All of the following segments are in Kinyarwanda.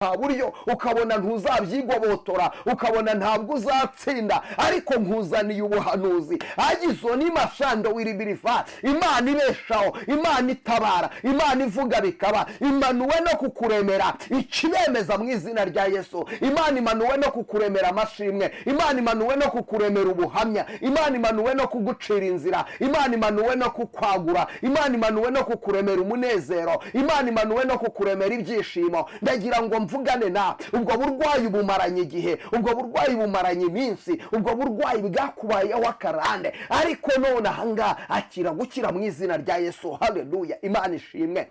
Nta buryo, ukabona ntuzabyigobotora, ukabona ntabwo uzatsinda, ariko nkuzaniye ubuhanuzi. Agizo ni mashando wiribirifa. Imana ibeshaho, Imana itabara, Imana ivuga bikaba, imanuwe no kukuremera ikibemeza mu izina rya Yesu. Imana imanuwe no kukuremera amashimwe, Imana imanuwe no kukuremera ubuhamya, Imana imanuwe no kugucira inzira, Imana imanuwe no kukwagura, Imana imanuwe no kukuremera umunezero, Imana imanuwe no kukuremera ibyishimo. Ndagira ngo mvugane nawe. Ubwo burwayi bumaranye igihe, ubwo burwayi bumaranye iminsi, ubwo burwayi bwakubayeho akarande, ariko none ahangaha akira gukira mu izina rya Yesu. Haleluya, Imana ishimwe.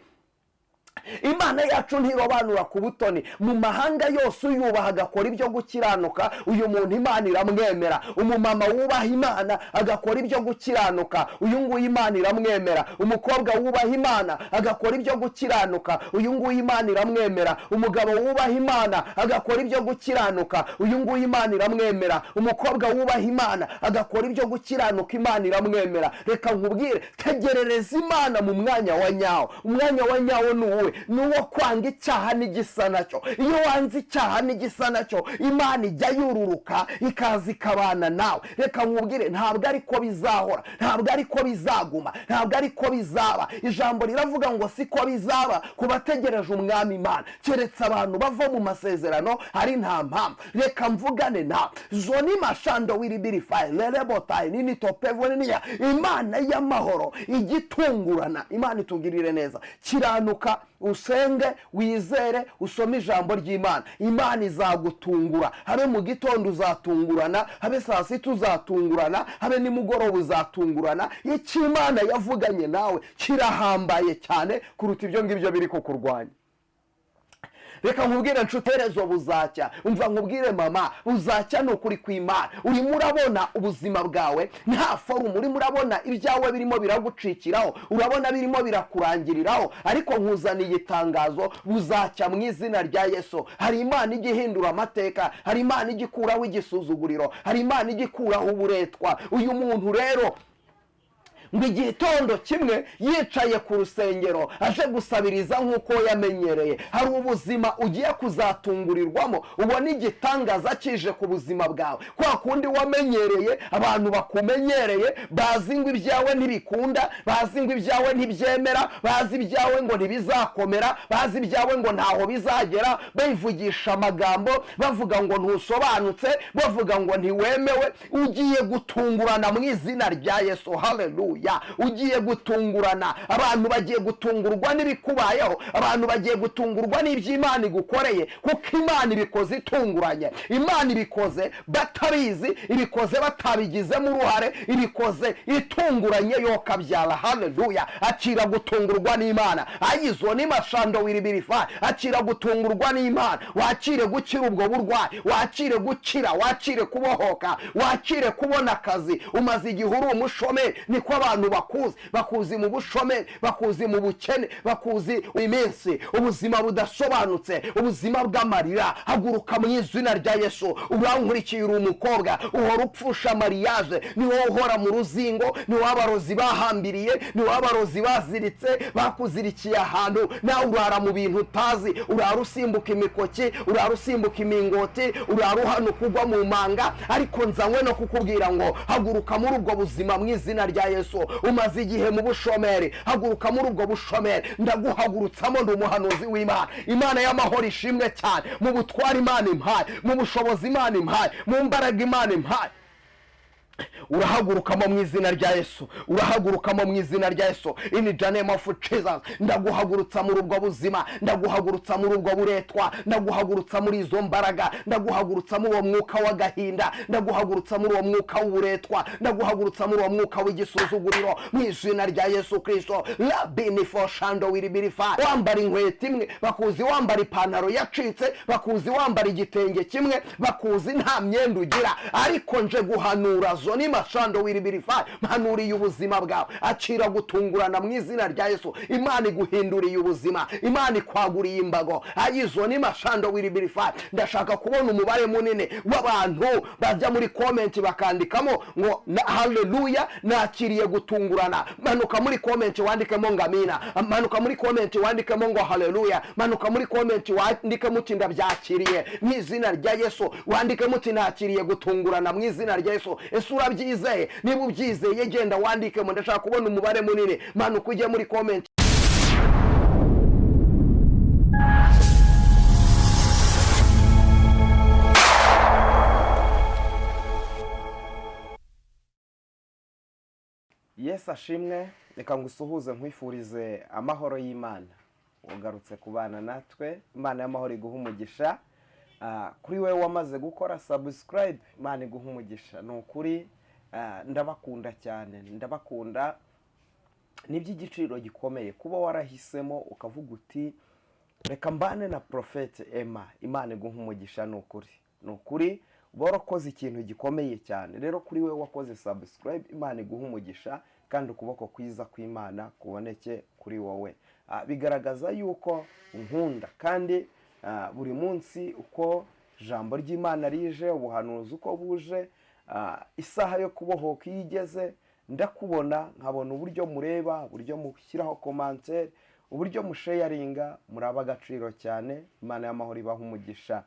Imana yacu ntirobanura ku butoni. Mu mahanga yose uyubaha agakora ibyo gukiranuka, uyu muntu Imana iramwemera. Umumama wubaha Imana agakora ibyo gukiranuka, uyu nguyu Imana iramwemera. Umukobwa wubaha Imana agakora ibyo gukiranuka, uyu nguyu Imana iramwemera. Umugabo wubaha Imana agakora ibyo gukiranuka, uyu nguyu Imana iramwemera. Umukobwa wubaha Imana agakora ibyo gukiranuka, Imana iramwemera. Reka nkubwire, tegerereza Imana mu mwanya wa nyawo. Umwanya wa nyawo ni uwuhe? Ni uwo kwanga icyaha n'igisa nacyo. Iyo wanze icyaha n'igisa nacyo, Imana ijya yururuka ikaza ikabana nawe. Reka nkubwire, ntabwo ariko bizahora, ntabwo ariko bizaguma, ntabwo ariko bizaba. Ijambo riravuga ngo siko bizaba ku bategereje Umwami Imana, keretse abantu bava mu masezerano ari nta mpamvu. Reka mvugane nawe. Zoni mashando wiribirifayi rerebotayi nini topevoniya. Imana y'amahoro igitungurana, Imana itugirire neza. Kiranuka, usenge, wizere, usome ijambo ry'Imana, Imana izagutungura. Habe mu gitondo uzatungurana, habe saa sita uzatungurana, habe nimugoroba uzatungurana. Icyo Imana yavuganye nawe kirahambaye cyane kuruta ibyo ngibyo biri kukurwanya. Reka nkubwire nshuti, herezo buzacya. Umva nkubwire mama, buzacya ni ukuri kw'Imana. Urimo urabona ubuzima bwawe nta forme, urimo urabona ibyawe birimo biragucikiraho, urabona birimo birakurangiriraho, ariko nkuzaniye itangazo: buzacya mu izina rya Yesu. Hari Imana ijya ihindura amateka, hari Imana ijya ikuraho igisuzuguriro, hari Imana ijya ikuraho uburetwa. Uyu muntu rero ngo igitondo kimwe yicaye ku rusengero aje gusabiriza nk'uko yamenyereye. Hari ubuzima ugiye kuzatungurirwamo, ubona igitangaza kije ku buzima bwawe. Kwa kundi wamenyereye, abantu bakumenyereye bazi ngo ibyawe ntibikunda, bazi ngo ibyawe ntibyemera, bazi ibyawe ngo ntibizakomera, bazi ibyawe ngo ntaho bizagera, bivugisha amagambo bavuga ngo ntusobanutse, bavuga ngo ntiwemewe. Ugiye gutungurana mu izina rya Yesu. Haleluya, ugiye gutungurana. Abantu bagiye gutungurwa n'ibikubayeho, abantu bagiye gutungurwa n'iby'Imana igukoreye, kuko Imana ibikoze itunguranye. Imana ibikoze batabizi, ibikoze batabigizemo uruhare, ibikoze itunguranye yokabyara. Haleluya, akira gutungurwa n'Imana. Ayizo ni mashando wiribirifa. Akira gutungurwa n'Imana, wakire gukira ubwo burwayi, wakire gukira, wakire kubohoka, wakire kubona akazi. Umaze igihe uri umushomeri, niko abantu bakuzi, bakuzi mu bushomeri, bakuzi mu bukene, bakuzi iminsi ubuzima budasobanutse, ubuzima bw'amarira. Haguruka mu izina rya Yesu. Urankurikiye, uri umukobwa, uhora upfusha mariage, ni wowe uhora mu ruzingo, ni wowe abarozi bahambiriye, ni wowe abarozi baziritse, bakuzirikiye ahantu. Nawe urara mu bintu utazi, urara usimbuka imikoki, urara usimbuka imingoti, urara uhanuka ugwa mu manga, ariko nzanywe no kukubwira ngo haguruka muri ubwo buzima mu izina rya Yesu. Umaze igihe mu bushomeri, haguruka muri ubwo bushomeri. Ndaguhagurutsamo, ndi umuhanuzi w'Imana. Imana y'amahoro ishimwe cyane. Mu butware Imana impaye, mu bushobozi Imana impaye, mu mbaraga Imana impaye, urahagurukamo mu izina rya Yesu, urahagurukamo mu izina rya Yesu. In the name of Jesus, ndaguhagurutsa muri ubwo buzima, ndaguhagurutsa muri ubwo buretwa, ndaguhagurutsa muri izo mbaraga, ndaguhagurutsa muri uwo mwuka w'agahinda, ndaguhagurutsa muri uwo mwuka w'uburetwa, ndaguhagurutsa muri uwo mwuka w'igisuzuguriro mu izina rya Yesu Kirisito. Labini fo shando wiribirifa. Wambara inkweto imwe, bakuzi wambara ipantaro yacitse, bakuzi wambara igitenge kimwe, bakuzi nta myenda ugira, ariko nje guhanura. Ayizo ni mashando wiribirifa, mpanuriye ubuzima bwawe, acira gutungurana mu izina rya Yesu. Imana iguhinduriye ubuzima, Imana ikwaguriye imbago. Ayizo ni mashando wiribirifa. Ndashaka kubona umubare munini w'abantu bajya muri comment bakandikamo ngo haleluya, nakiriye gutungurana. Manuka muri comment wandikemo ngo amina, manuka muri comment wandikemo ngo haleluya, manuka muri comment wandikemo uti ndabyakiriye mu izina rya Yesu, wandikemo uti nakiriye gutungurana mu izina rya Yesu. Ese urabyizeye? Niba ubyizeye genda wandikemo, ndashaka kubona umubare munini. Manuka ujye muri comment. Yesu ashimwe. Reka ngusuhuze, nkwifurize amahoro y'Imana. Ugarutse kubana natwe, Imana y'amahoro iguha umugisha. Kuri wowe wamaze gukora subscribe, Imana iguha umugisha. Ni ukuri ndabakunda cyane, ndabakunda. Ni iby'igiciro gikomeye kuba warahisemo ukavuga uti reka mbane na Prophet Emma. Imana iguha umugisha, ni ukuri, ni ukuri uba warakoze ikintu gikomeye cyane. Rero kuri we wakoze subscribe, Imana iguha umugisha kandi ukuboko kwiza kw'Imana kuboneke kuri wowe. Bigaragaza yuko unkunda, kandi buri munsi uko ijambo ry'Imana rije, ubuhanuzi uko buje, isaha yo kubohoka iyo igeze, ndakubona, nkabona uburyo mureba, uburyo mushyiraho commentaire, uburyo musharinga, muraba agaciro cyane. Imana y'amahoro ibaha umugisha.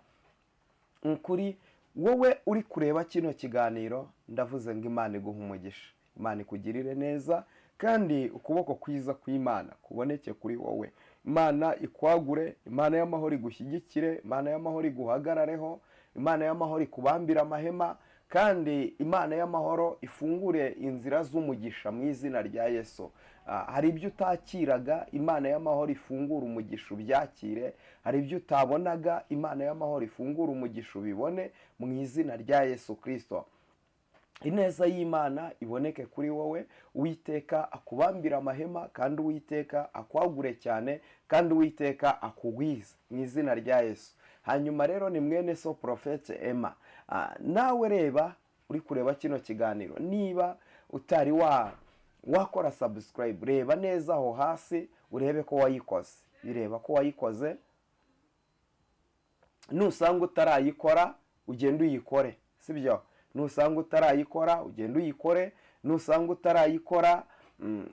Ukuri wowe uri kureba kino kiganiro, ndavuze ngo Imana iguhe umugisha, Imana ikugirire neza, kandi ukuboko kwiza kw'Imana kuboneke kuri wowe. Imana ikwagure, Imana y'amahoro igushyigikire, Imana y'amahoro iguhagarareho, Imana y'amahoro ikubambire amahema, kandi Imana y'amahoro ifungure inzira z'umugisha mu izina rya Yesu. Hari ibyo utakiraga, Imana y'amahoro ifungure umugisha ubyakire. Hari ibyo utabonaga, Imana y'amahoro ifungure umugisha ubibone mu izina rya Yesu Kristo. Ineza y'Imana iboneke kuri wowe, Uwiteka akubambire amahema, kandi Uwiteka akwagure cyane, kandi Uwiteka akugwize mu izina rya Yesu. Hanyuma rero ni mwene so Prophet Emma. Nawe reba uri kureba kino kiganiro, niba utari wakora subscribe, reba neza aho hasi urebe ko wayikoze, bireba ko wayikoze. Nusanga utarayikora ugende uyikore, sibyo? Nusanga utarayikora ugende uyikore, nusanga utarayikora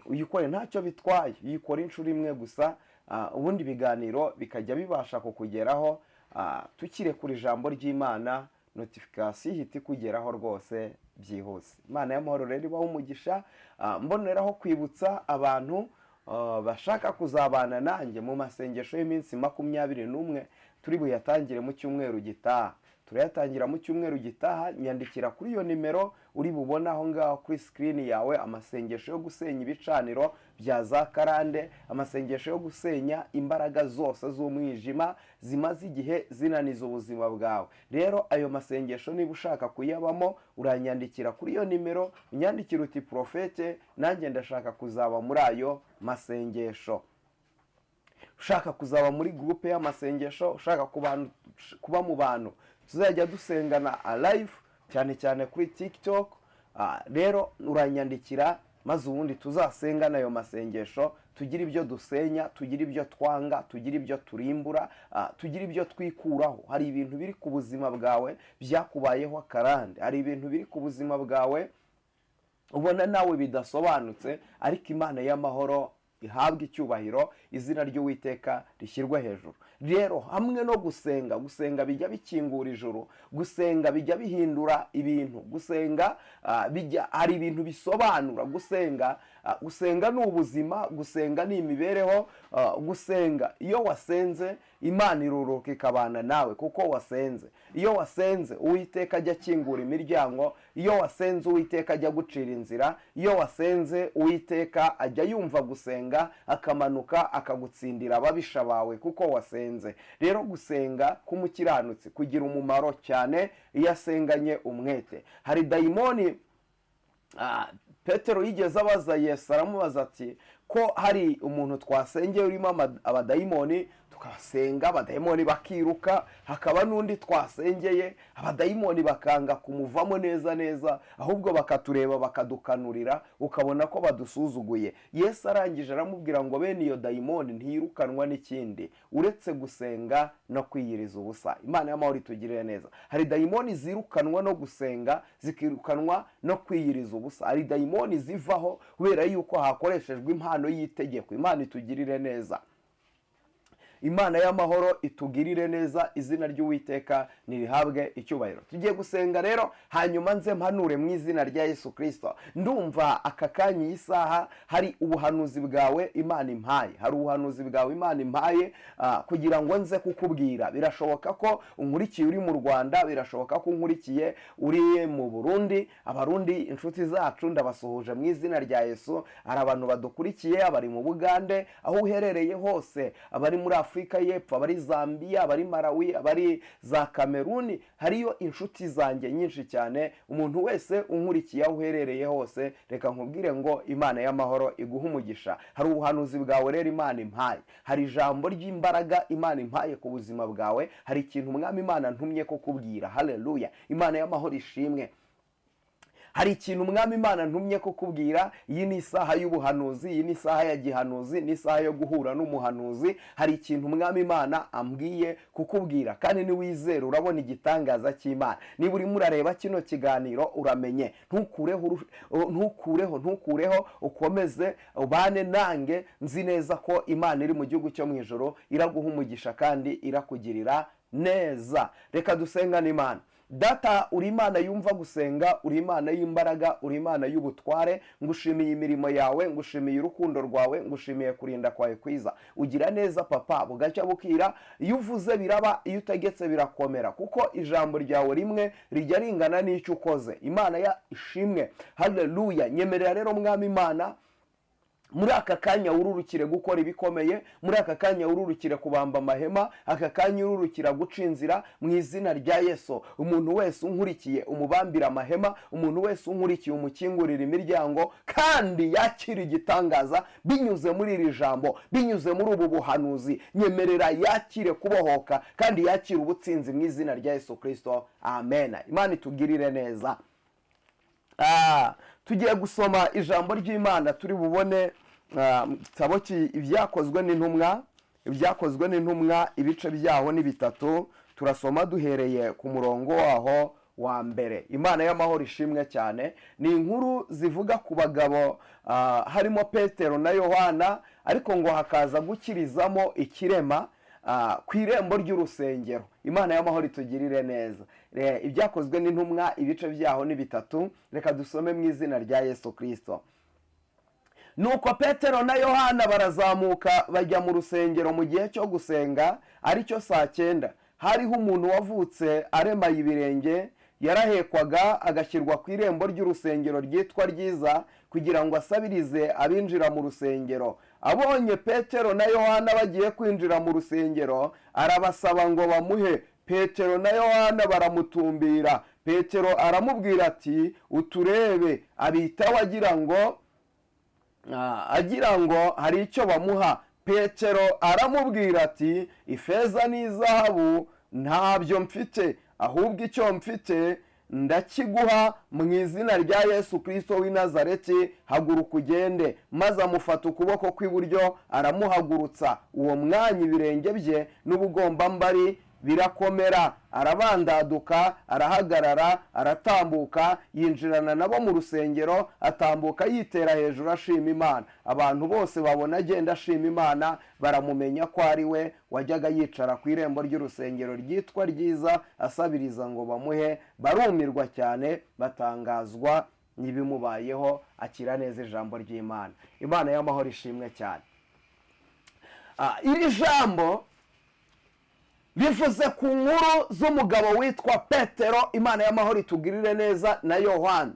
uyikore, ntacyo bitwaye, uyikore inshuro imwe gusa, ubundi ibiganiro bikajya bibasha kukugeraho. Tukirekura ijambo ry'Imana, notification ihita ikugeraho rwose byihuse. Imana y'amahoro rero ibahe umugisha. Mboneraho kwibutsa abantu bashaka kuzabana nanjye mu masengesho y'iminsi 21, turi buyatangire mu cyumweru gitaha. Turayatangira mu cyumweru gitaha. Nyandikira kuri iyo nimero uri bubone aho ngaho kuri screen yawe. Amasengesho yo gusenya ibicaniro bya za karande, amasengesho yo gusenya imbaraga zose z'umwijima zimaze igihe zinaniza ubuzima bwawe. Rero ayo masengesho niba ushaka kuyabamo, uranyandikira kuri iyo nimero, unyandikira uti Profete, nanjye ndashaka kuzaba muri ayo masengesho. Ushaka kuzaba muri groupe y'amasengesho, ushaka kuba mu bantu tuzajya dusengana live, cyane cyane kuri TikTok, rero uranyandikira, maze ubundi tuzasengana ayo masengesho, tugire ibyo dusenya, tugire ibyo twanga, tugire ibyo turimbura, tugire ibyo twikuraho. Hari ibintu biri ku buzima bwawe byakubayeho akarande, hari ibintu biri ku buzima bwawe ubona nawe bidasobanutse, ariko Imana y'amahoro ihabwe icyubahiro, izina ry'Uwiteka rishyirwe hejuru. Rero hamwe no gusenga, gusenga bijya bikingura ijuru, gusenga bijya bihindura ibintu, gusenga bijya hari ibintu bisobanura. Gusenga, gusenga ni ubuzima, gusenga ni imibereho. Gusenga, iyo wasenze Imana iruruka ikabana nawe kuko wasenze. Iyo wasenze Uwiteka ajya akingura imiryango, iyo wasenze Uwiteka ajya gucira inzira, iyo wasenze Uwiteka ajya yumva gusenga akamanuka akagutsindira ababisha bawe kuko wasenze. Rero gusenga k'umukiranutsi kugira umumaro cyane iyo asenganye umwete. Hari dayimoni, Petero yigeze abaza Yesu, aramubaza ati ko hari umuntu twasengeye urimo abadayimoni, tukasenga abadayimoni bakiruka, hakaba n'undi twasengeye abadayimoni bakanga kumuvamo neza neza, ahubwo bakatureba bakadukanurira, ukabona ko badusuzuguye. Yesu arangije aramubwira ngo bene iyo dayimoni ntiyirukanwa n'ikindi uretse gusenga no kwiyiriza ubusa. Imana y'amahoro itugirire neza. Hari dayimoni zirukanwa no gusenga, zikirukanwa no kwiyiriza ubusa. Hari dayimoni zivaho kubera yuko hakoreshejwe impano y'itegeko. Imana itugirire neza, Imana y'amahoro itugirire neza, izina ry'Uwiteka nirihabwe icyubahiro. Tugiye gusenga rero, hanyuma nze mpanure mu izina rya Yesu Kirisito. Ndumva aka kanya, iyi saha, hari ubuhanuzi bwawe Imana impaye, hari ubuhanuzi bwawe Imana impaye kugira ngo nze kukubwira. Birashoboka ko unkurikiye uri mu Rwanda, birashoboka ko unkurikiye uri mu Burundi. Abarundi inshuti zacu, ndabasuhuje mu izina rya Yesu. Hari abantu badukurikiye abari mu Bugande, aho uherereye hose, abari muri Afurika y'Epfo, abari Zambia, abari Malawi, abari za Kameruni, hariyo inshuti zanjye nyinshi cyane. Umuntu wese unkurikiye aho uherereye hose, reka nkubwire ngo Imana y'amahoro iguhe umugisha. Hari ubuhanuzi bwawe rero Imana impaye, hari ijambo ry'imbaraga Imana impaye ku buzima bwawe, hari ikintu Umwami Imana ntumye kukubwira. Haleluya, Imana y'amahoro ishimwe. Hari ikintu Umwami Imana ntumye kukubwira. Iyi ni isaha y'ubuhanuzi, iyi ni isaha ya gihanuzi, ni isaha yo guhura n'umuhanuzi. Hari ikintu Umwami Imana ambwiye kukubwira, kandi niwizera urabona igitangaza cy'Imana. Niba urimo urareba kino kiganiro, uramenye ntukureho, ntukureho, ntukureho, ukomeze ubane nange. Nzi neza ko Imana iri mu gihugu cyo mu ijoro iraguha umugisha kandi irakugirira neza. Reka dusengane Imana. Data, uri Imana yumva gusenga, uri Imana y'imbaraga, uri Imana y'ubutware. Ngushimiye imirimo yawe, ngushimiye urukundo rwawe, ngushimiye kurinda kwawe kwiza. Ugira neza Papa, bugacya bukira. Iyo uvuze biraba, iyo utegetse birakomera, kuko ijambo ryawe rimwe rijya ringana n'icyo ukoze. Imana ya ishimwe, haleluya. Nyemerera rero Mwami Imana, muri aka kanya wururukire gukora ibikomeye, muri aka kanya wururukire kubamba amahema, aka kanya ururukira guca inzira mu izina rya Yesu. Umuntu wese unkurikiye umubambire amahema, umuntu wese unkurikiye umukingurira imiryango, kandi yakira igitangaza binyuze muri iri jambo, binyuze muri ubu buhanuzi. Nyemerera yakire kubohoka kandi yakire ubutsinzi mu izina rya Yesu Kirisito, amen. Imana itugirire neza. Tugiye gusoma ijambo ry'Imana turi bubone mu gitabo Ibyakozwe n'Intumwa. Ibyakozwe n'Intumwa, ibice byaho ni 3. Turasoma duhereye ku murongo waho wa mbere. Imana y'amahoro ishimwe cyane. Ni inkuru zivuga ku bagabo harimo Petero na Yohana, ariko ngo hakaza gukirizamo ikirema ku irembo ry'urusengero. Imana y'amahoro itugirire neza. Ibyakozwe n'Intumwa, ibice byaho ni 3. Reka dusome mu izina rya Yesu Kirisito. Nuko Petero na Yohana barazamuka bajya mu rusengero mu gihe cyo gusenga, aricyo saa 9. Hariho umuntu wavutse aremaye ibirenge, yarahekwaga agashyirwa ku irembo ry'urusengero ryitwa Ryiza, kugira ngo asabirize abinjira mu rusengero. Abonye Petero na Yohana bagiye kwinjira mu rusengero, arabasaba ngo bamuhe. Petero na Yohana baramutumbira. Petero aramubwira ati: "Uturebe." Abitaho agira ngo hari icyo bamuha. Petero aramubwira ati: "Ifeza n'izahabu ntabyo mfite, ahubwo icyo mfite ndakiguha: mu izina rya Yesu Kirisito w'i Nazareti, haguruka ugende." Maze amufata ukuboko kw'iburyo aramuhagurutsa. Uwo mwanya ibirenge bye n'ubugombambari birakomera, arabandaduka, arahagarara, aratambuka, yinjirana nabo mu rusengero, atambuka yitera hejuru ashima Imana. Abantu bose babona agenda ashima Imana, baramumenya ko ari we wajyaga yicara ku irembo ry'urusengero ryitwa Ryiza asabiriza ngo bamuhe. Barumirwa cyane, batangazwa n'ibimubayeho. Akira neza ijambo ry'Imana. Imana y'amahoro ishimwe cyane. Iri jambo bivuze ku nkuru z'umugabo witwa Petero, Imana y'amahoro itugirire neza, na Yohana.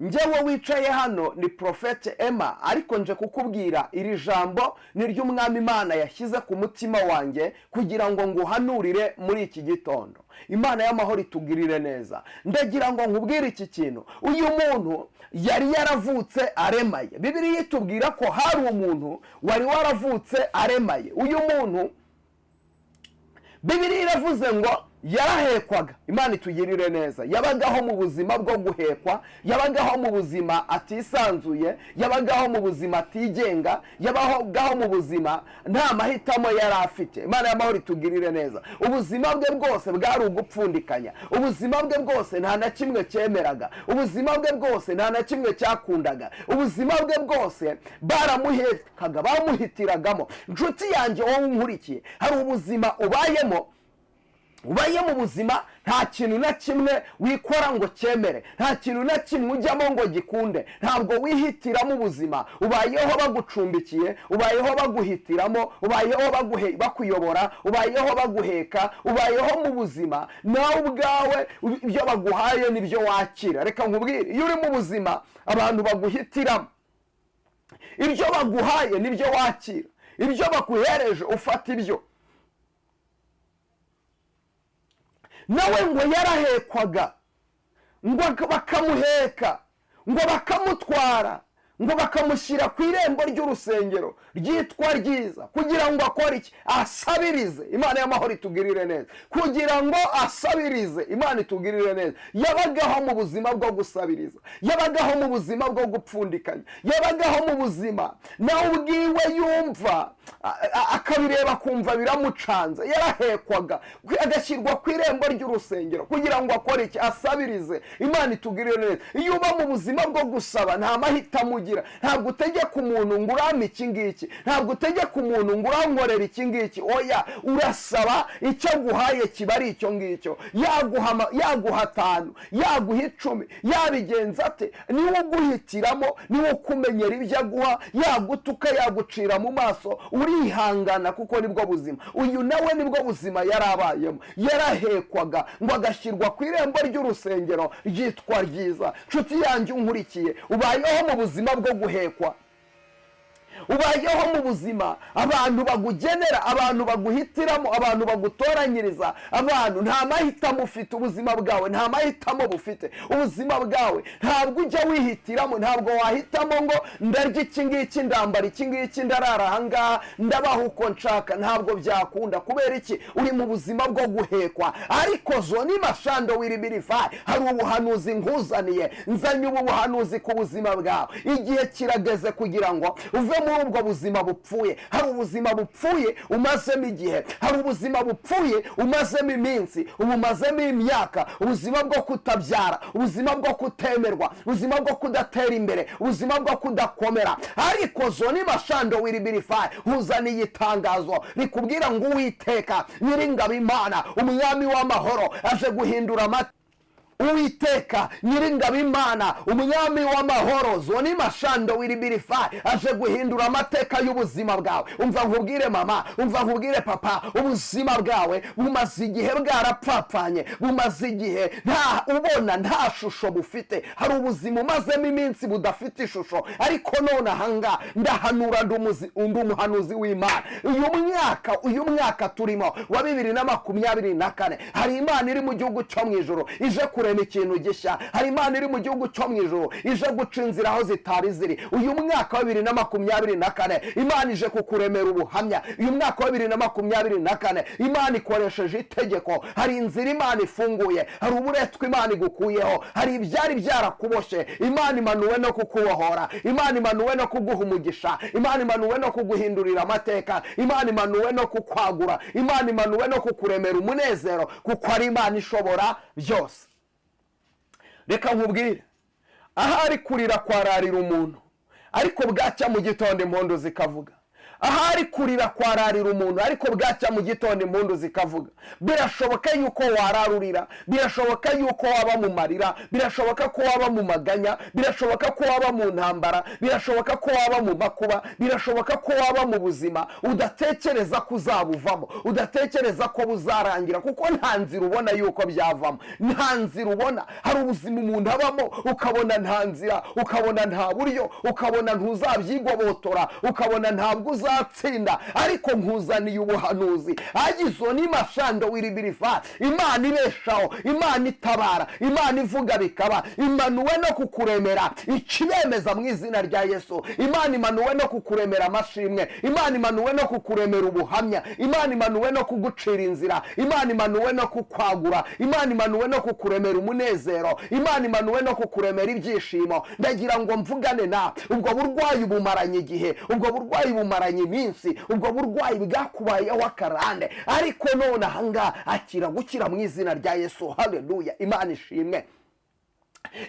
Njyewe wicaye hano ni Prophète Emma, ariko nje kukubwira iri jambo ni ry'Umwami Imana yashyize ku mutima wanjye kugira ngo nguhanurire muri iki gitondo. Imana y'amahoro itugirire neza. Ndagira ngo nkubwire iki kintu: uyu muntu yari yaravutse aremaye. Bibiliya itubwira ko hari umuntu wari waravutse aremaye. Uyu muntu, Bibiliya iravuze ngo yarahekwaga. Imana itugirire neza. Yabagaho mu buzima bwo guhekwa, yabagaho mu buzima atisanzuye, yabagaho mu buzima atigenga, yabagaho mu buzima nta mahitamo yari afite. Imana y'amahoro itugirire neza. Ubuzima bwe bwose bwari ugupfundikanya, ubuzima bwe bwose nta na kimwe cyemeraga, ubuzima bwe bwose nta na kimwe cyakundaga, ubuzima bwe bwose baramuhekaga, bamuhitiragamo. Inshuti yanjye, wowe unkurikiye, hari ubuzima ubayemo, ubaye mu buzima nta kintu na kimwe wikora ngo cyemere, nta kintu na kimwe ujyamo ngo gikunde, ntabwo wihitiramo ubuzima. Ubayeho bagucumbikiye, ubayeho baguhitiramo, ubayeho bakuyobora, ubayeho baguheka, ubayeho mu buzima nawe ubwawe ibyo baguhaye nibyo wakira. Reka nkubwire, iyo uri mu buzima abantu baguhitiramo, ibyo baguhaye nibyo wakira, ibyo baguhereje ufata ibyo. Nawe ngo yarahekwaga, ngo bakamuheka, ngo bakamutwara, ngo bakamushyira ku irembo ry'urusengero ryitwa Ryiza kugira ngo akore iki? Asabirize. Imana y'amahoro itugirire neza. Kugira ngo asabirize. Imana itugirire neza. Yabagaho mu buzima bwo gusabiriza, yabagaho mu buzima bwo gupfundikanya, yabagaho mu buzima nawe ubwiwe yumva akabireba akumva biramucanze. Yarahekwaga agashyirwa ku irembo ry'urusengero kugira ngo akore iki? Asabirize. Imana itugirire neza. Iyo uba mu buzima bwo gusaba, nta mahitamo ugira. Ntabwo utegeka umuntu ngo urampe iki ngiki, ntabwo utegeka umuntu ngo urankorera iki ngiki. Oya, urasaba, icyo aguhaye kiba ari icyo ngicyo. Yaguha 5, yaguha 10, yabigenza ate? Niwe uguhitiramo, niwe ukumenyera ibyo aguha. Yagutuka, yagucira mu maso, urihangana kuko nibwo buzima. Uyu nawe nibwo buzima yarabayemo. Yarahekwaga ngo agashyirwa ku irembo ry'urusengero ryitwa Ryiza. Nshuti yanjye unkurikiye, ubayeho mu buzima bwo guhekwa, ubayeho mu buzima abantu bagugenera, abantu baguhitiramo, abantu bagutoranyiriza, abantu nta mahitamo ufite. Ubuzima bwawe nta mahitamo bufite. Ubuzima bwawe ntabwo ujya wihitiramo, ntabwo wahitamo ngo ndarya iki ngiki, ndambara iki ngiki, ndarara ahangaha, ndabaho uko nshaka. Ntabwo byakunda. Kubera iki? Uri mu buzima bwo guhekwa. Ariko zoni mashando wiribirifayi, hari ubuhanuzi nkuzaniye. Nzanye ubu buhanuzi ku buzima bwawe. Igihe kirageze kugira ngo uve muri ubwo buzima bupfuye. Hari ubuzima bupfuye umazemo igihe, hari ubuzima bupfuye umazemo iminsi, ubumazemo imyaka, ubuzima bwo kutabyara, ubuzima bwo kutemerwa, ubuzima bwo kudatera imbere, ubuzima bwo kudakomera. Ariko zoni mashando wiribirifayi, huzaniye itangazo rikubwira ngo Uwiteka Nyiringabo Imana, umwami w'amahoro, aje guhindura amata. Uwiteka Nyiringabo Imana, umwami w'amahoro, zoni mashando wiribirifayi, aje guhindura amateka y'ubuzima bwawe. Umva nkubwire mama, umva nkubwire papa, ubuzima bwawe bumaze igihe bwarapfapfanye, bumaze igihe nta ubona, nta shusho bufite. Hari ubuzima umazemo iminsi budafite ishusho, ariko none ahangaha ndahanura, ndi umuhanuzi w'Imana. Uyu mwaka turimo wa 2024, hari Imana iri mu gihugu cyo mu ijuru ije kurema ikintu gishya. Hari Imana iri mu gihugu cyo mu ijuru ije guca inzira aho zitari ziri. Uyu mwaka wa 2024 Imana ije kukuremera ubuhamya. Uyu mwaka wa 2024 Imana ikoresheje itegeko. Hari inzira Imana ifunguye, hari uburetwa Imana igukuyeho, hari ibyari byarakuboshye Imana imanuwe no kukubohora, Imana imanuwe no kuguha umugisha, Imana imanuwe no kuguhindurira amateka, Imana imanuwe no kukwagura, Imana imanuwe no kukuremera umunezero, kuko ari Imana ishobora byose. Reka nkubwire, ahari kurira kwararira umuntu, ariko bwacya mu gitondo impondo zikavuga. Ahari kurira kwararira umuntu, ariko bwacya mu gitondo impundu zikavuga. Birashoboka yuko wararurira, birashoboka yuko waba mu marira, birashoboka ko waba mu maganya, birashoboka ko waba mu ntambara, birashoboka ko waba mu makuba, birashoboka ko waba mu buzima udatekereza ko uzabuvamo, udatekereza ko buzarangira, kuko nta nzira ubona yuko byavamo, nta nzira ubona. Hari ubuzima umuntu abamo ukabona nta nzira, ukabona nta buryo, ukabona ntuzabyigobotora, ukabona ntabwo uzatsinda, ariko nkuzaniye ubuhanuzi. Agizo ni mashando wiribirifa. Imana ibeshaho, Imana itabara, Imana ivuga bikaba, imanuwe no kukuremera ikibemeza mu izina rya Yesu. Imana imanuwe no kukuremera amashimwe, Imana imanuwe no kukuremera ubuhamya, Imana imanuwe no kugucira inzira, Imana imanuwe no kukwagura, Imana imanuwe no kukuremera umunezero, Imana imanuwe no kukuremera ibyishimo. Ndagira ngo mvugane na ubwo burwayi bumaranye igihe, ubwo burwayi bumaranye iminsi, ubwo burwayi bwakubayeho akarande, ariko none ahangaha akira gukira mu izina rya Yesu. Haleluya, Imana ishimwe.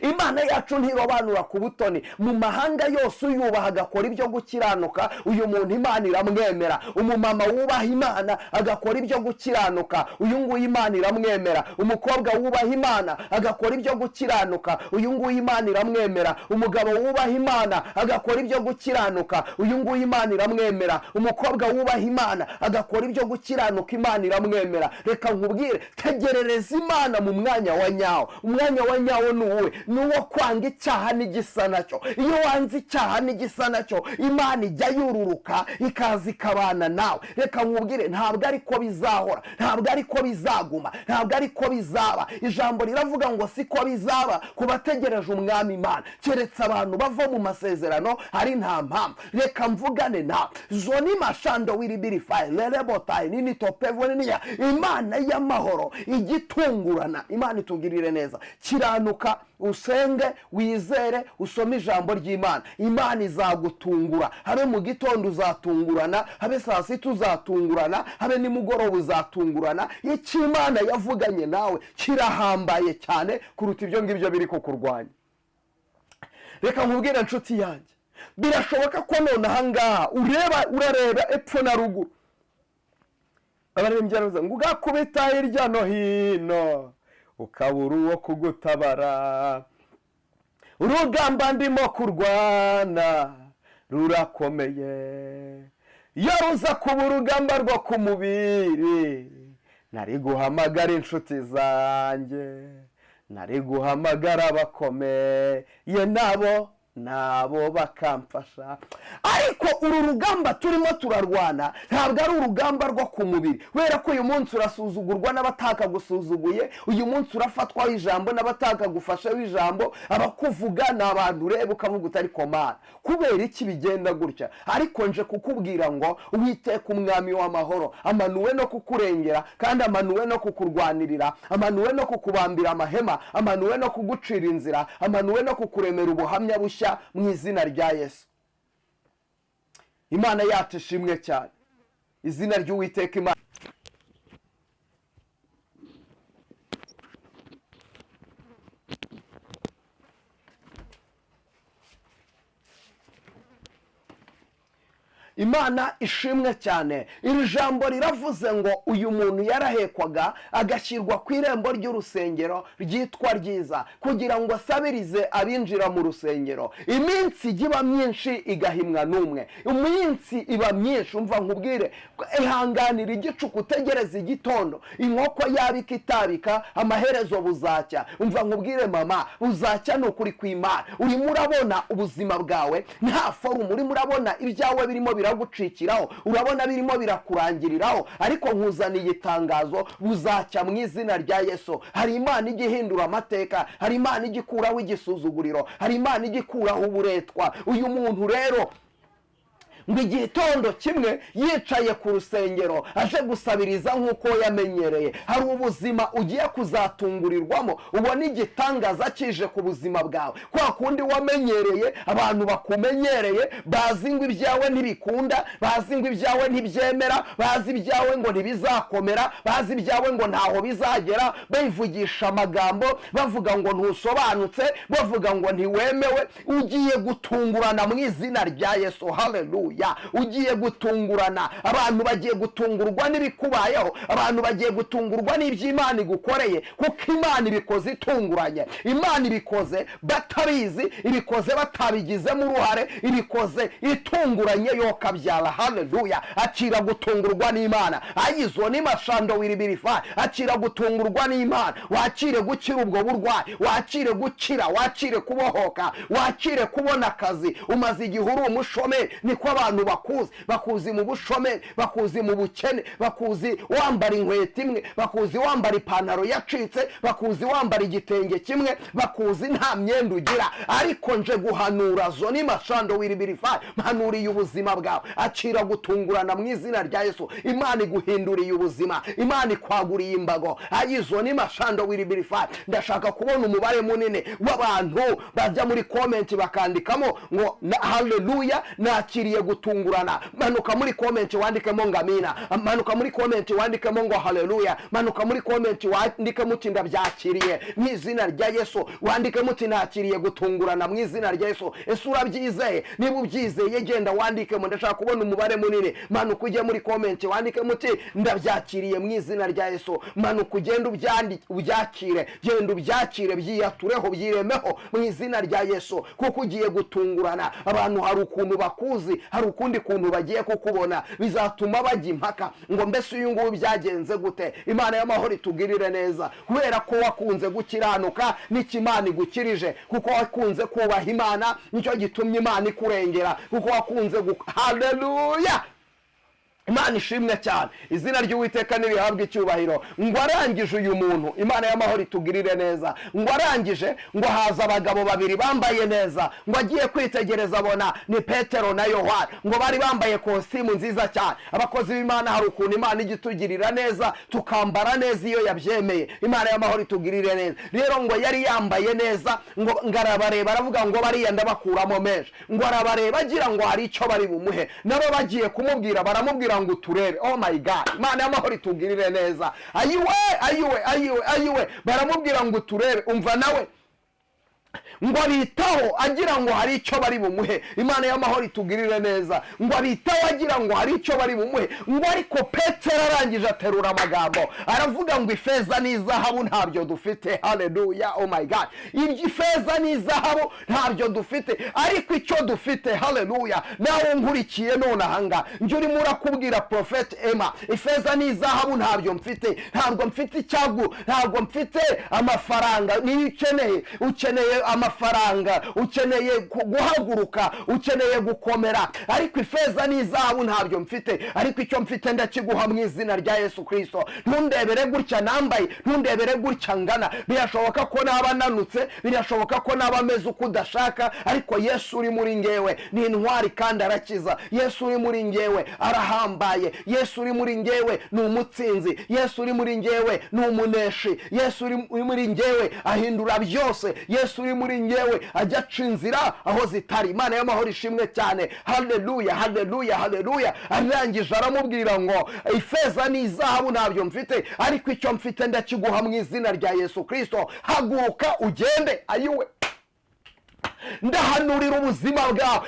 Imana yacu ntirobanura ku butoni. Mu mahanga yose uyubaha agakora ibyo gukiranuka, uyu muntu Imana iramwemera. Umumama wubaha Imana agakora ibyo gukiranuka, uyu nguyu Imana iramwemera. Umukobwa wubaha Imana agakora ibyo gukiranuka, uyu nguyu Imana iramwemera. Umugabo wubaha Imana agakora ibyo gukiranuka, uyu nguyu Imana iramwemera. Umukobwa wubaha Imana agakora ibyo gukiranuka, Imana iramwemera. Reka nkubwire, tegerereza Imana mu mwanya wa nyawo. Umwanya wa nyawo ni uwuhe? Ni uwo kwanga icyaha n'igisa nacyo. Iyo wanze icyaha n'igisa nacyo, Imana ijya yururuka ikaza ikabana nawe. Reka nkubwire, ntabwo ariko bizahora, ntabwo ariko bizaguma, ntabwo ariko bizaba. Ijambo riravuga ngo siko bizaba ku bategereje umwami Imana, keretse abantu bava mu masezerano ari nta mpamvu. Reka mvugane nawe. Zoni mashando wiribirifayi rerebotayi nini topevoniya. Imana y'amahoro igitungurana, Imana itugirire neza. Kiranuka, usenge, wizere, usome ijambo ry'Imana. Imana izagutungura. Habe mu gitondo uzatungurana, habe saa sita uzatungurana, habe nimugoroba uzatungurana. Icyo Imana yavuganye nawe kirahambaye cyane kuruta ibyo ngibyo biri kukurwanya. Reka nkubwire nshuti yanjye, birashoboka ko none ahangaha ureba, urareba epfo na ruguru, abaririmbyi baravuze ngo ugakubita hirya no hino ukabura uwo kugutabara, urugamba ndimo kurwana rurakomeye, iyo ruza kuba urugamba rwo ku mubiri nari guhamagara inshuti zanjye, nari guhamagara abakomeye nabo nabo bakamfasha. Ariko uru rugamba turimo turarwana ntabwo ari urugamba rwo ku mubiri, kubera ko uyu munsi urasuzugurwa n'abatakagusuzuguye, uyu munsi urafatwaho ijambo n'abatakagufashaho ijambo, abakuvuga ni abantu ureba ukavuga utari komana. Kubera iki bigenda gutya? Ariko nje kukubwira ngo Uwiteka umwami w'amahoro amanuwe no kukurengera, kandi amanuwe no kukurwanirira, amanuwe no kukubambira amahema, amanuwe no kugucira inzira, amanuwe no kukuremera ubuhamya bushya mu izina rya Yesu. Imana yacu ishimwe cyane. Izina ry'Uwiteka Imana. Imana ishimwe cyane. Iri jambo riravuze ngo uyu muntu yarahekwaga agashyirwa ku irembo ry'urusengero ryitwa ryiza, kugira ngo asabirize abinjira mu rusengero. Iminsi ijya iba myinshi igahimwa n'umwe, iminsi iba myinshi. Umva nkubwire, ihanganira igicuku, utegereze igitondo. Inkoko yabika itabika, amaherezo buzacya. Umva nkubwire mama, buzacya ni ukuri kw'Imana. Urimo urabona ubuzima bwawe nta forumu, urimo urabona ibyawe birimo biragucikiraho, urabona birimo birakurangiriraho, ariko nkuzaniye itangazo, buzacya mu izina rya Yesu. Hari Imana ijya ihindura amateka, hari Imana ijya ikuraho igisuzuguriro, hari Imana ijya ikuraho uburetwa. Uyu muntu rero ngo igitondo kimwe yicaye ku rusengero aje gusabiriza nk'uko yamenyereye. Hari ubuzima ugiye kuzatungurirwamo, ubona igitangaza kije ku buzima bwawe. Kwa kundi wamenyereye, abantu bakumenyereye, bazi ngo ibyawe ntibikunda, bazi ngo ibyawe ntibyemera, bazi ibyawe ngo ntibizakomera, bazi ibyawe ngo ntaho bizagera, bivugisha amagambo bavuga ngo ntusobanutse, bavuga ngo ntiwemewe. Ugiye gutungurana mu izina rya Yesu. Haleluya. Haleluya! Ugiye gutungurana, abantu bagiye gutungurwa n'ibikubayeho, abantu bagiye gutungurwa n'iby'Imana igukoreye, kuko Imana ibikoze itunguranye. Imana ibikoze batabizi, ibikoze batabigizemo uruhare, ibikoze itunguranye yokabyara. Haleluya! Akira gutungurwa n'Imana. Ayizo ni mashando wiribirifa. Akira gutungurwa n'Imana, wakire gukira ubwo burwayi, wakire gukira, wakire kubohoka, wakire kubona akazi. Umaze igihe uri umushomeri, niko abantu bakuzi, bakuzi mu bushomeri, bakuzi mu bukene, bakuzi wambara inkweto imwe, bakuzi wambara ipantaro yacitse, bakuzi wambara igitenge kimwe, bakuzi nta myenda ugira. Ariko nje guhanura zoni mashando wiribirifa, mpanuriye ubuzima bwawe. Akira gutungurana mu izina rya Yesu. Imana iguhinduriye ubuzima, Imana ikwaguriye imbago. Ayizo ni mashando wiribirifa. Ndashaka kubona umubare munini w'abantu bajya muri comment bakandikamo ngo haleluya, nakiriye gutungurana. Manuka muri comment wandikemo ngo amina, manuka muri comment wandikemo ngo haleluya, manuka muri comment wandikemo uti ndabyakiriye mu izina rya Yesu, wandikemo uti nakiriye gutungurana mu izina rya Yesu. Ese urabyizeye? Niba ubyizeye genda wandikemo, ndashaka kubona umubare munini. Manuka ujye muri comment wandikemo uti ndabyakiriye mu izina rya Yesu. Manuka ugende ubyakire, genda ubyakire, byiyatureho, byiremeho mu izina rya Yesu, kuko ugiye gutungurana. Abantu hari ukuntu bakuzi, hari ukundi kuntu bagiye kukubona, bizatuma bajya impaka ngo mbese uyu nguyu byagenze gute? Imana y'amahoro itugirire neza, kubera ko wakunze gukiranuka n'icyo Imana igukirije, kuko wakunze kubaha Imana nicyo gitumye Imana ikurengera, kuko wakunze haleluya! Imana ishimwe cyane, izina ry'Uwiteka nirihabwe icyubahiro. Ngo arangije uyu muntu, Imana y'amahoro itugirire neza, ngo arangije ngo haza abagabo babiri bambaye neza, ngo agiye kwitegereza abona ni Petero na Yohana, ngo bari bambaye kositimu nziza cyane. Abakozi b'Imana, hari ukuntu Imana ijya itugirira neza tukambara neza iyo yabyemeye. Imana y'amahoro itugirire neza. Rero ngo yari yambaye neza, ngo arabareba aravuga ngo bariya ndabakuramo menshi, ngo arabareba agira ngo hari icyo bari bumuhe, nabo bagiye kumubwira baramubwira ngo uturebe. Oh my God! Imana y'amahoro itugirire neza. Ayiwe, ayiwe, ayiwe, ayiwe! Baramubwira ngo uturebe. Umva nawe ngo abitaho agira ngo hari icyo bari bumuhe. Imana y'amahoro itugirire neza. Ngo abitaho agira ngo hari icyo bari bumuhe, ngo ariko Petero arangije aterura amagambo aravuga ngo ifeza n'izahabu ntabyo dufite. Haleluya! Oh my God! Ifeza n'izahabu ntabyo dufite, ariko icyo dufite, haleluya, nawe nkurikiye none ahangaha, njye urimo urakubwira Prophet Emma, ifeza n'izahabu ntabyo mfite, ntabwo mfite icyagu, ntabwo mfite amafaranga. Niyo ukeneye, ukeneye amafaranga, ukeneye guhaguruka, ukeneye gukomera, ariko ifeza n'izahabu ntabyo mfite, ariko icyo mfite ndakiguha mu izina rya Yesu Kristo. Ntundebere gutya nambaye, ntundebere gutya ngana, birashoboka ko naba nanutse, birashoboka ko naba ameze uko udashaka, ariko Yesu uri muri ngewe ni intwari kandi arakiza. Yesu uri muri ngewe arahambaye. Yesu uri muri ngewe ni umutsinzi. Yesu uri muri ngewe ni umuneshi. Yesu uri muri ngewe ahindura byose. Yesu uri muri ngewe ajya aca inzira aho zitari. Imana y'amahoro ishimwe cyane. Haleluya, haleluya, haleluya! Arangije aramubwira ngo ifeza n'izahabu ntabyo mfite, ariko icyo mfite ndakiguha mu izina rya Yesu Kristo, haguruka ugende. Ayiwe! Ndahanurira ubuzima bwawe,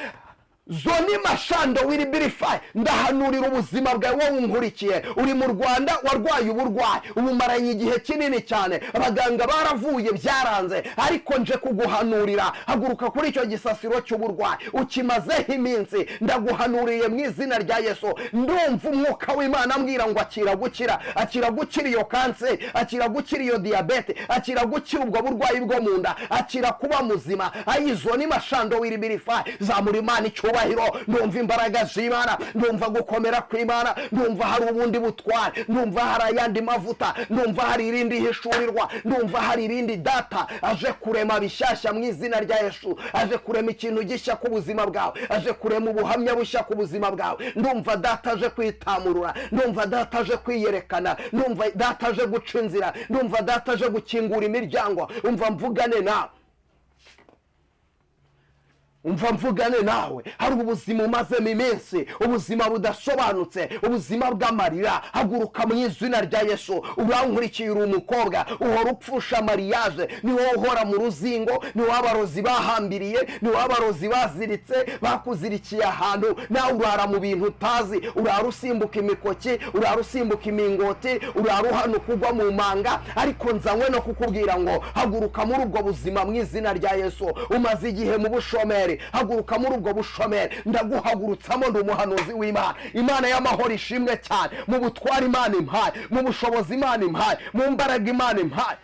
zoni mashando wiribirifayi. Ndahanurira ubuzima bwawe wowe unkurikiye, uri mu Rwanda, warwaye uburwayi ubumaranye igihe kinini cyane, abaganga baravuye byaranze, ariko nje kuguhanurira, haguruka kuri icyo gisasiro cy'uburwayi ukimazeho iminsi. Ndaguhanuriye mu izina rya Yesu. Ndumva umwuka w'Imana ambwira ngo akira gukira, akira gukira iyo kanseri, akira gukira iyo diyabete, akira gukira ubwo burwayi bwo mu nda, akira kuba muzima. Ayizo ni mashando wiribirifayi. Zamura Imana icyubahiro. Ndumva imbaraga z'Imana, ndumva gukomera kw'Imana, ndumva hari ubundi butware, ndumva hari ayandi mavuta, ndumva hari irindi hishurirwa, ndumva hari irindi data aje kurema bishyashya mu izina rya Yesu. Aje kurema ikintu gishya ku buzima bwawe, aje kurema ubuhamya bushya ku buzima bwawe. Ndumva data aje kwitamurura, ndumva data aje kwiyerekana, ndumva data aje guca inzira, ndumva data aje gukingura imiryango. Umva mvugane nawe. Umva mvugane nawe, hari ubuzima umazemo iminsi, ubuzima budasobanutse, ubuzima bw'amarira. Haguruka mu izina rya Yesu. Urankurikiye, uri umukobwa, uhora upfusha mariage, ni wowe uhora mu ruzingo, ni wowe abarozi bahambiriye, ni wowe abarozi baziritse, bakuzirikiye ahantu. Nawe urara mu bintu utazi, urara usimbuka imikoki, urara usimbuka imingoti, urara uhanuka ugwa mu manga. Ariko nzanywe no kukubwira ngo haguruka muri ubwo buzima mu izina rya Yesu. Umaze igihe mu bushomeri, haguruka muri ubwo bushomeri. Ndaguhagurutsamo, ndi umuhanuzi w'Imana. Imana y'amahoro ishimwe cyane. Mu butware Imana impaye, mu bushobozi Imana impaye, mu mbaraga Imana impaye,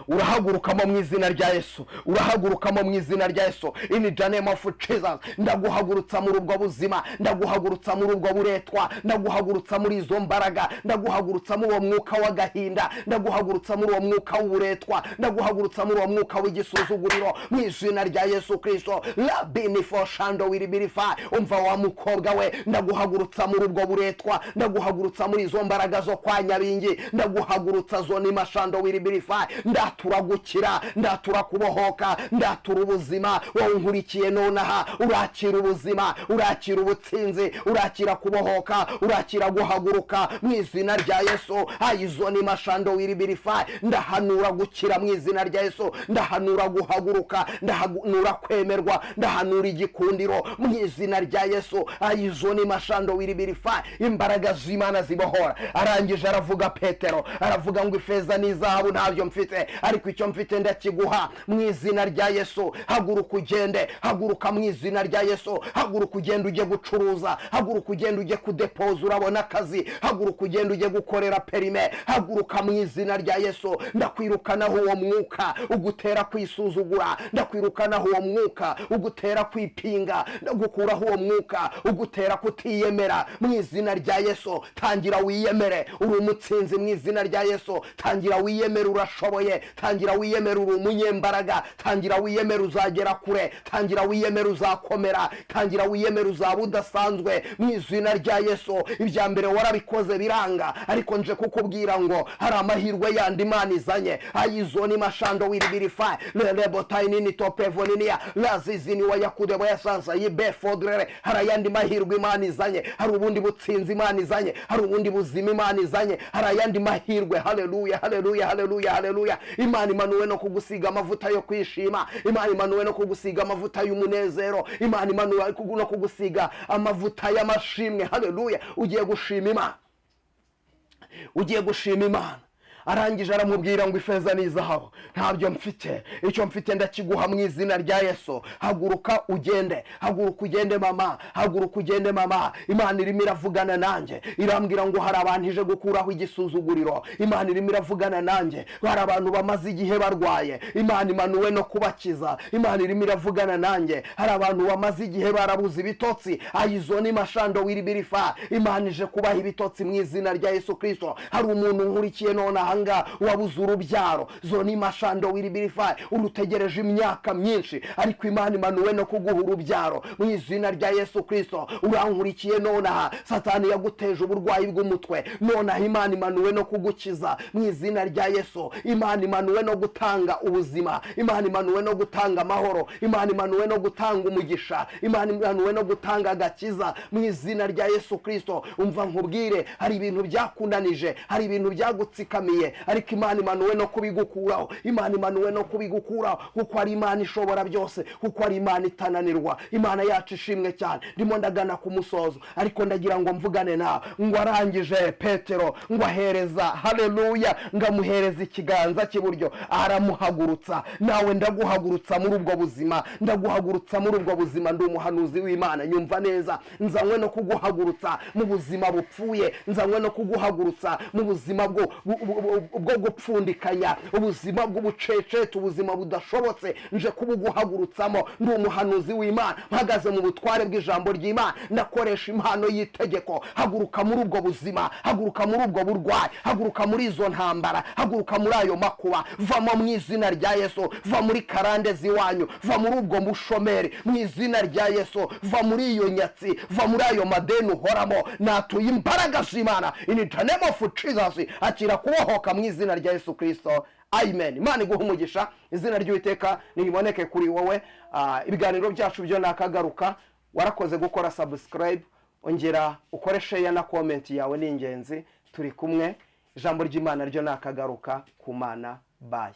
urahagurukamo mu izina rya Yesu, urahagurukamo mu izina rya Yesu. In the name of Jesus, ndaguhagurutsa muri ubwo buzima, ndaguhagurutsa muri ubwo buretwa, ndaguhagurutsa muri izo mbaraga, ndaguhagurutsa muri uwo mwuka w'agahinda, ndaguhagurutsa muri uwo mwuka w'uburetwa, ndaguhagurutsa muri uwo mwuka w'igisuzuguriro mu izina rya Yesu Kirisito. Labinifo shando wiribirifa. Umva wa mukobwa we, ndaguhagurutsa muri ubwo buretwa, ndaguhagurutsa muri izo mbaraga zo kwa Nyabingi, ndaguhagurutsa zoni mashando wiribirifa. Ndatura gukira, ndatura kubohoka, ndatura ubuzima. Wowe unkurikiye nonaha, urakira ubuzima, urakira ubutsinzi, urakira kubohoka, urakira guhaguruka mu izina rya Yesu. Ayizoni mashando wiribirifa. Ndahanura gukira mu izina rya Yesu, ndahanura guhaguruka, ndahanura kwemerwa, ndahanura igikundiro mu izina rya Yesu. Ayizoni mashando wiribirifa. Imbaraga z'Imana zibohora. Arangije aravuga, Petero aravuga ngo ifeza n'izahabu ntabyo mfite, ariko icyo mfite ndakiguha mu izina rya Yesu. Haguruka ugende, haguruka mu izina rya Yesu. Haguruka ugende ujye gucuruza, haguruka ugende ujye kudepoza urabona akazi, haguruka ugende ujye gukorera perime, haguruka mu izina rya Yesu. Ndakwirukanaho uwo mwuka ugutera kwisuzugura, ndakwirukanaho uwo mwuka ugutera kwipinga, ndagukuraho uwo mwuka ugutera kutiyemera mu izina rya Yesu. Tangira wiyemere, uri umutsinzi mu izina rya Yesu. Tangira wiyemere, urashoboye. Tangira wiyemere, uri umunyembaraga. Tangira wiyemere, uzagera kure. Tangira wiyemere, uzakomera. Tangira wiyemere, uzaba udasanzwe mu izina rya Yesu. Ibya mbere warabikoze biranga, ariko nje kukubwira ngo hari amahirwe yandi Imana izanye. Ayizoni mashando wiribirifa lelebotayinini topevoniniya lazizini wayakudebo yasansa yibefodrere. Hari ayandi mahirwe Imana izanye, hari ubundi butsinzi Imana izanye, hari ubundi buzima Imana izanye, hari ayandi mahirwe. Haleluya, haleluya, haleluya, haleluya. Imana imanuwe no kugusiga amavuta yo kwishima, Imana imanuwe no kugusiga amavuta y'umunezero, Imana imanuwe no kugusiga amavuta y'amashimwe. Haleluya. Ugiye gushima Imana, ugiye gushima Imana. Arangije aramubwira ngo ifeza n'izahabu ntabyo mfite, icyo mfite ndakiguha mu izina rya Yesu. Haguruka ugende, haguruka ugende mama, haguruka ugende mama. Imana irimo iravugana nanjye, irambwira ngo hari abantu ije gukuraho igisuzuguriro. Imana irimo iravugana nanjye, hari abantu bamaze igihe barwaye, Imana imanuwe no kubakiza. Imana irimo iravugana nanjye, hari abantu bamaze igihe barabuze ibitotsi. Ayizoni mashando wiribirifa. Imana ije kubaha ibitotsi mu izina rya Yesu Kristo. Hari umuntu nkurikiye nonaha wabuze urubyaro, zoni mashando wiribirifa, urutegereje imyaka myinshi, ariko Imana imanuwe no kuguha urubyaro mu izina rya Yesu Kristo. Urankurikiye nonaha, Satani yaguteje uburwayi bw'umutwe, nonaha Imana imanuwe no kugukiza mu izina rya Yesu. Imana imanuwe no gutanga ubuzima, Imana imanuwe no gutanga amahoro, Imana imanuwe no gutanga umugisha, Imana imanuwe no gutanga agakiza mu izina rya Yesu Kristo. Umva nkubwire, hari ibintu byakunanije, hari ibintu byagutsikamiye, ariko Imana imanuwe no kubigukuraho. Imana imanuwe no kubigukuraho, kuko ari Imana ishobora byose, kuko ari Imana itananirwa. Imana yacu ishimwe cyane. Ndimo ndagana ku musozo, ariko ndagira ngo mvugane nawe. Ngo arangije Petero ngo ahereza, haleluya, ngo amuhereza ikiganza cy'iburyo aramuhagurutsa. Nawe ndaguhagurutsa muri ubwo buzima, ndaguhagurutsa muri ubwo buzima. Ndi umuhanuzi w'Imana, nyumva neza. Nzanywe no kuguhagurutsa mu buzima bupfuye, nzanywe no kuguhagurutsa mu buzima bwo gupfundikanya, ubuzima bw'ubucecete, ubuzima budashobotse. Nje kubuguhagurutsamo. Ndi umuhanuzi w'Imana, mpagaze mu butware bw'ijambo ry'Imana, ndakoresha impano y'itegeko. Haguruka muri ubwo buzima, haguruka muri ubwo burwayi, haguruka muri izo ntambara, haguruka muri ayo makuba. Vamo mu izina rya Yesu, va muri karande z'iwanyu, va muri ubwo bushomeri mu izina rya Yesu, va muri iyo nyatsi, va muri ayo madeni uhoramo. Natuye imbaraga z'Imana in the name of Jesus. Akira kubohoka. Bohoka mu izina rya Yesu Kirisito, amen. Imana iguha umugisha, izina ry'Uwiteka niriboneke kuri wowe. Ibiganiro byacu byo nakagaruka. Warakoze gukora subscribe, ongera ukore share na comment yawe ni ingenzi. Turi kumwe, ijambo ry'Imana ryo nakagaruka ku Mana. Bye.